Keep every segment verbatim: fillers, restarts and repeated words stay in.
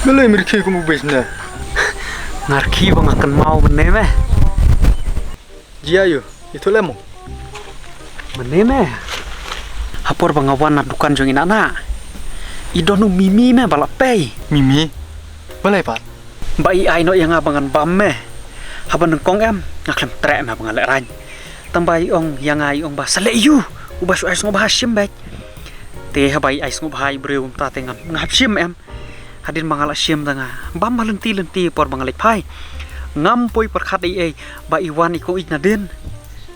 Balei me rkhie kum u beit ne? Nga rkhie ba nga kynmaw mynne me. Jia ïa u, ïathuh lem mo. Mynne me. Ha por ba nga wan na dukan jong i Nana, i don u Mimi me ba la pei. Mimi? Balei pat? Ba i ai noh ïa nga ba ngan bam me. Haba nyngkong em nga khlem treh me ba nga lehraiñ. Tang ba i ong ïa nga, i ong ba sa leh ïa u, uba shu ai sngewbha shim beit. Te haba i ai sngewbha i briew mynta te ngam, nga hap shim em. Hadien ba nga la shim te nga bam ha lynti lynti por ba nga leit phai. Ngam poi pyrkhat ei ei ba i wan i kong ïeit nadien.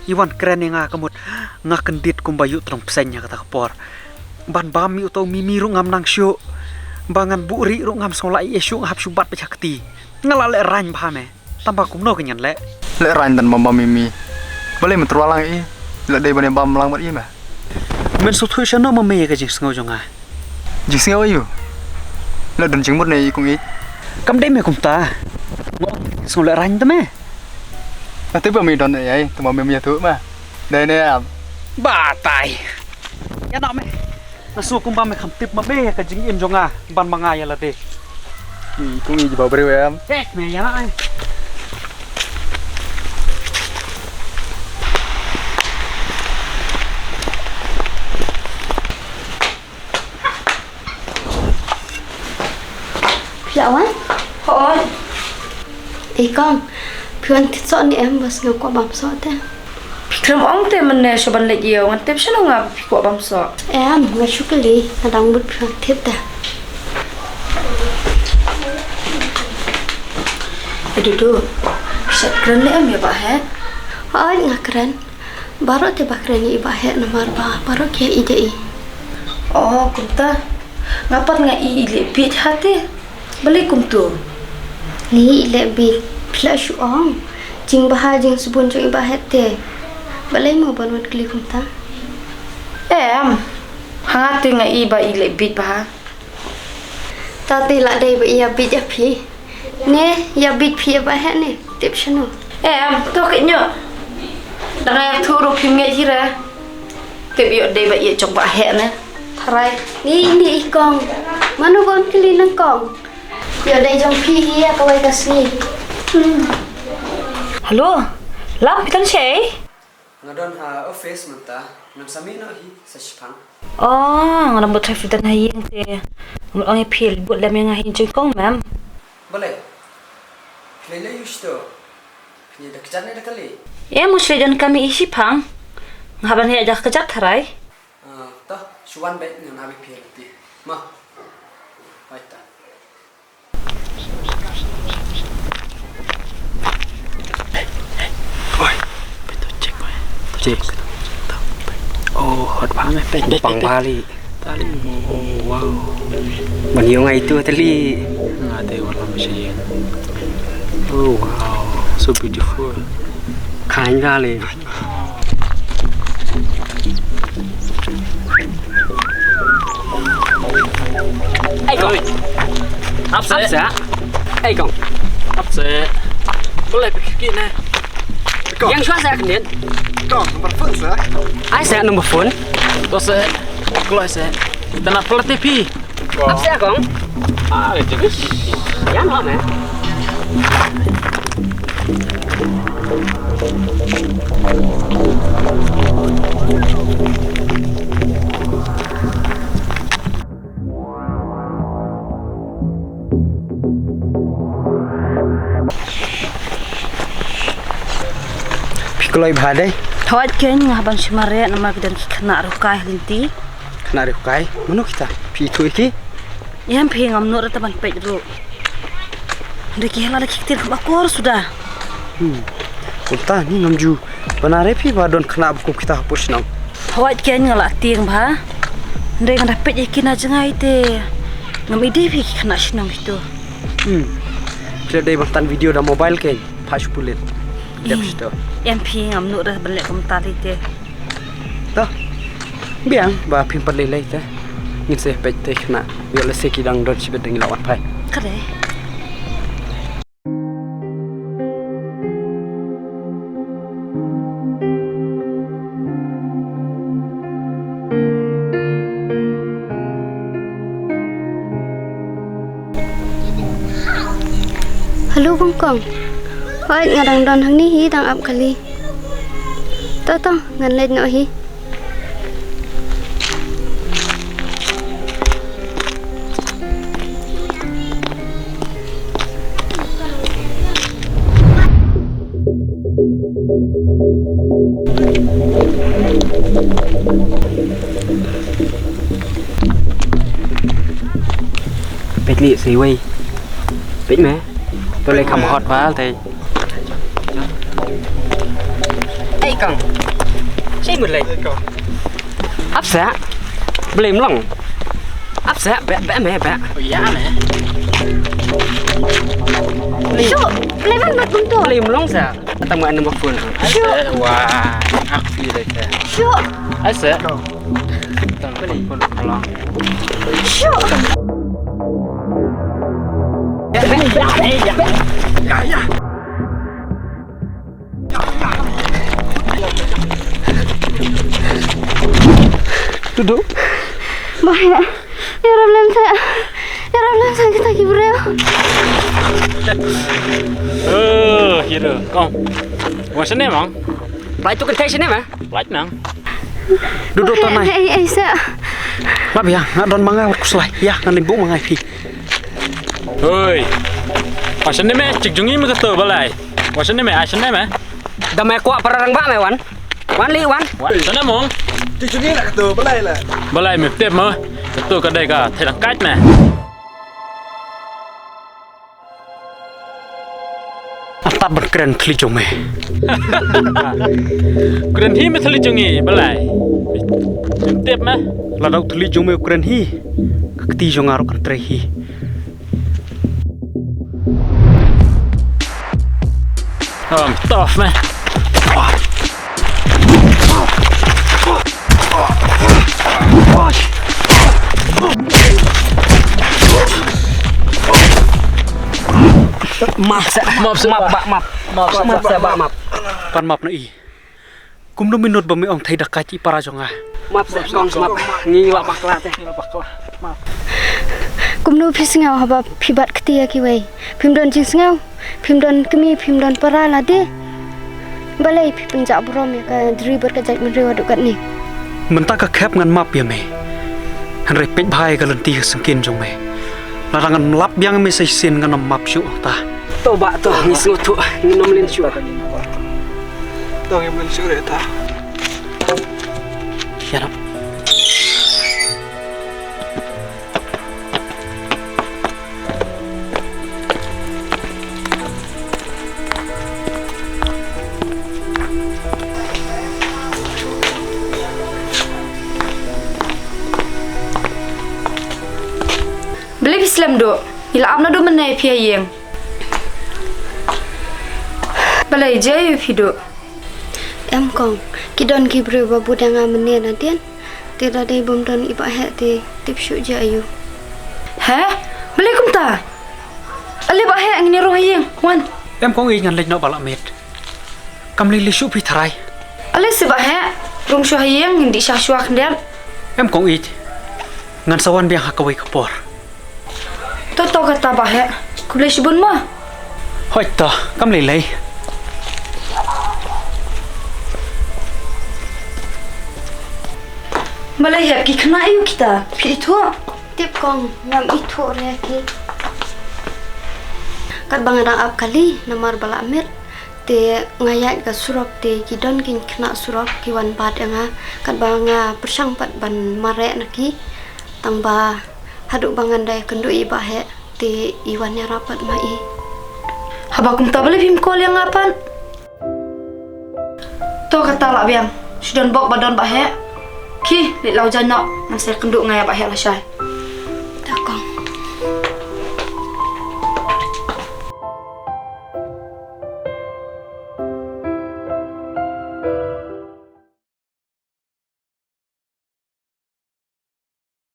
I wan kren ïa nga ka mut nga kyndit kumba ïuh tnong bseiñ ha kata ka por. Ban bam ïa uto u Mimi ruh ngam nang shuh. Ba ngan buhrieh ruh ngam sngew lah ei ei shuh, nga hap shu bat beit ha kti. Nga la lehraiñ bha me. Tang ba kumno kein ngan leh? Lehraiñ tang bam bam Mimi. Balei me tyrwa lang ïa i? La dei ban ïa bam lang bad i me. Men sngewthuh shano ma me ïa ka jingsngew jong nga? Jingsngew aïu? La don jingmut ne i kong ïeit? Kam dei me kumta. Nga ong sngew lehraiñ te me. Nga tip ba me don ei ei, tang ba mem ïathuh ma. Dei ne em? Batai. Ïa noh me. Nga sngew kumba me kham tip ma me ïa ka jingim jong nga ban ma nga ïa lade. I kong ïeit ba briew em? Heh me, ïa noh ei. Phi la wan? Hooid. Ei kong, phi wan thied soh ne em, ba sngew kwah bam soh te? Phi khlem ong te mynne shuwa ban leit ïew, ngan tip shano nga ba phi kwah bam soh. Em, nga shu kylli, nga dang mut phi wan thied te. Ei Dudu, phi shait kren ne em ïa Bah Heh? Hooid nga kren. Baroh te ba kren ïa i Bah Heh namar ba baroh ki ïeit ïa i. Oh, kumta. Nga pat nga i i leh bieit ha te. Balei kumto? Ni i leh bieit, phi la shu ong. Jingbha jingsbun jong i Bah Heh te. Balei mo ban wan kylli kumta? Em, ha nga te nga i ba i leh bieit bha. Ta te la dei ba i ïa bieit ïa phi. Ne ïa bieit phi ïa Bah Heh ne, tip shano? Em, to kit ñiuh. Dang ïathuh ruh phim ngeit hi re. Tip ïoh dei ba ïeit jong Bah Heh ne. Tharai. Ni ni i kong. Mano ban kylli nyngkong? Ïoh dei jong phi hi ïa kawei ka sngi. Hello. Lam phi tang shaei? Nga don ha office mynta, nang sa mih noh hi sa shiphang. Oh, nga la mut trai phi don ha ïing te. Nga mut ong ïa phi bud lem ïa nga ha ïing jong i kong mem. Balei? Phi lei lei ïa u shito. Phi da kjat ne da kali? Em, u shlei don kami i shiphang. Nga hap ban ïa da kjat tharai. Ah, to, shu wan beit ngan hap ïa phi lynti. Ma. Bye ta. Oi, peit to check, oi. Check. Oh, hot bha. Pang bha li. Tali. Oh, wow. Ban ïoh ngai tu tali. Nga te wala ma sha ïing. Oh, wow. So beautiful. Khain bha li. Ei kong. Ap seh. Ap seh. Ei kong. Ap seh. Balei phi khih ne? Kong. Ïeng shuwa seh khyndiat. Kong, number phone seh. Ai seh number phone. To seh. Kloi seh. Tana plat te phi. Ap seh kong. Ah, gitu. Ïa noh me. Phi kloi bha dei? Hooid kein, nga hap ban shu mareh namar ki don ki khynnah riewkai ha lynti. Khynnah riewkai? Mano kita? Phi ithuh ïa ki? Em phi, ngam nud re tang ban peit ruh. Hynrei ki la leh ki ktien kaba akor suda. Hmm. Kumta ni ngam ju ban areh phi ba don khynnah ba kum kita hapoh shnong. Hooid kein nga la tieng bha. Hynrei nga da peit ïa ki na jngai te ngam ïohi phi ki khynnah shnong kito. Hmm. Phi la dei ban tan video da mobile kein. Phah sha pulit. Dep sha to. Em phi, ngam nud re ban leh kumta lei te. To. Biang ba phim pat lei lei te. Ngin sa peit te khynnah. Ïoh lehse ki dang don shibit dang ïa la wan phai. Ka dei. Hello Kong Kong. Hooid, nga dang don hangne hi, dang ap kali. To to, ngan leit noh hi. Peit lei sei wei. Peit me. To lei kham hot val te. Ei Kong. Sei mut lei. Ap sa. Blei mlong. Ap sa, beh, beh me, beh. Oh, ïa me. Shu, blei ban mat kumto. Blei mlong sa. Tang ma number phone. Shu. Wa, ak pi lei sa. Shu. Ai sa. Tang ma number phone. Shu. Duduk. Bah ïa. Ïarap lem sa. Ïarap lem sa kita ki briew. Oh, hero. Kong. Wan shane mo. Bai tu kan thai shane mo. Lait nang. Duduk to nai. Ei, ei, sa. Lap ïa, nga don ma nga khuslai. Ïa, ngan lim bu ma nga phi. Hoi. Wan shane me, chik jong ngi me kato balei. Wan shane me, ai shane me. Da me kwah para rangbah me wan. Wan lei wan. Wan shane mo. Chik jong ngi la kato balei la. Balei me tip mo. Kato ka dei ka thei dang kait me. Ata ban kren thli jong me. Kren hi me thli jong ngi balei. Tip me. Lada u thli jong me u kren hi. Ka kti jong nga ruh kan trei hi. Om tof me. Map sa. Map sa. Map ba map. Map sa ba map. Pan map na i. Kumno minot ba me ong thei da ka chi para jong nga. Map sa kong map. Ngi la bakla te. Kumno phi sngew haba phi bat kti ïa kiwei. Phim don jingsngew. Phim don kmie, phim don para lade. Balei phi pynjah burom ïa ka dri bad ka jaitbynriew haduh katne. Mynta ka khep ngan map ïa me. Hynrei peit bha ïa ka lynti ka syngkien jong me. Lada ngan lap biang me sa shisien ngan ym map shuh ta. To ba to ngi sngewthuh ngin ym len shuh. To ngim len shuh re ta. Ïa na. Balei phi slem duh? Ngi la ap naduh mynne ïa phi ha ïing. Balei jia ïa phi duh? Em kong, ki don ki briew ba bud ïa nga mynne nadien. Te da dei bym don i Bah Heh te tip shuh jia aïu. He? Balei kumta? Ale Bah Heh, ngin ïa rung ha ïing. Wan. Em kong, ïeit ngan leit noh ba la miet. Kam lei lei shuh phi tharai. Ale se Bah Heh, rung shuwa ha ïing, ngin dih sha shuwa khyndiat. Em kong, ïeit. Ngan sa wan biang ha kawei ka por. To to kata Bah Heh. Khublei shibun mo. Hooid to, kam lei lei. Balei hep ki khynnah aïu kita? Phi ithuh? Tip kong, ngam ithuh re ki. Katba nga dang ap kali namar ba la miet. Te nga ïaid ka surok te ki don ki khynnah surok ki wan bat ïa nga. Katba nga pyrshang pat ban mareh na ki. Tang ba haduh ba ngan da ïakynduh ïa i Bah Heh te i wan ïarap pat ma i. Haba kumta balei phim call ïa nga pat? To kata lah biang. Shu don bok ba don Bah Heh. Ki, leit law jaiñ noh, ngan sa ïakynduh nga ïa Bah Heh lashai.